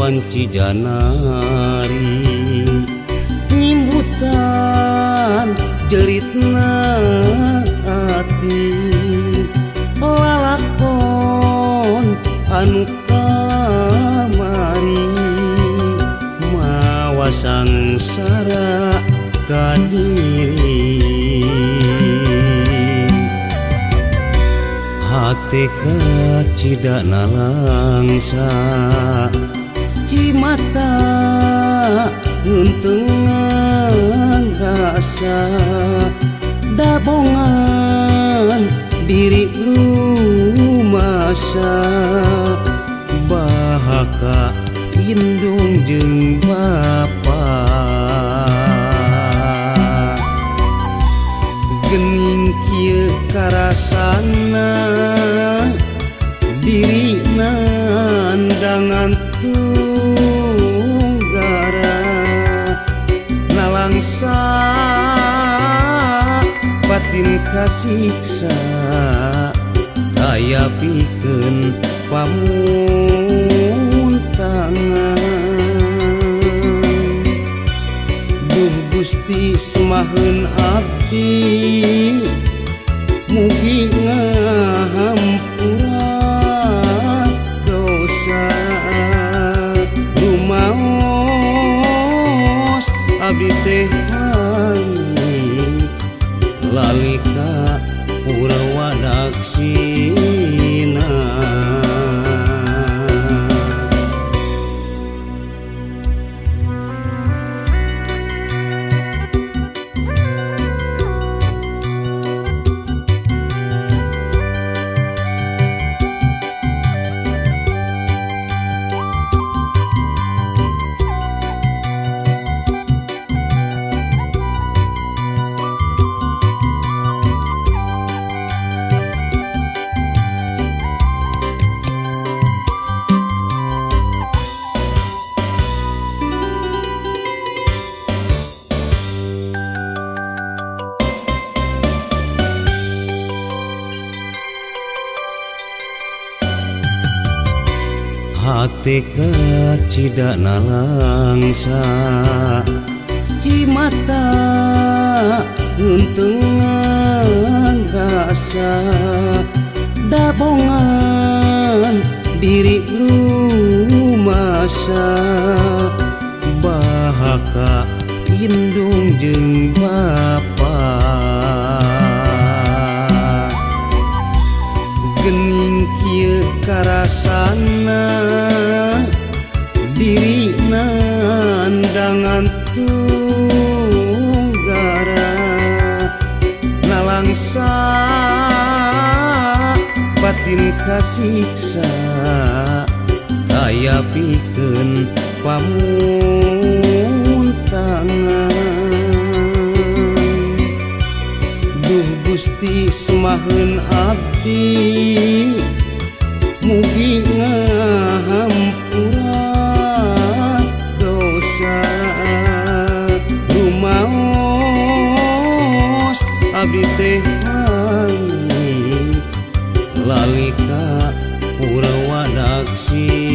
wanci janari nyimbutan jeritna ati lalakon anu kamari mawa sangsara ka diri hate kacida nalangsa cimata ngeunteungan rasa dabongan diri rumasa bahaka indung jeung bapa gening kieu karasana diri nandangan tunggara nalangsa batin kasiksa daya pikeun pamuntangan. Duh Gusti semaheun abdi mugi ngahampura dosa rumaos abdi teh lali lali ka purwadaksina. Hate kacida nalangsa cimata ngeunteungan rasa dabongan diri rumasa bahaka indung jeung bapa gening kieu karasana diri nandangan tunggara nalangsa batin kasiksa daya pikeun pamuntangan. Duh Gusti semaheun abdi mugi ngahampura dosa rumaos abdi teh lali lali ka purwadaksina.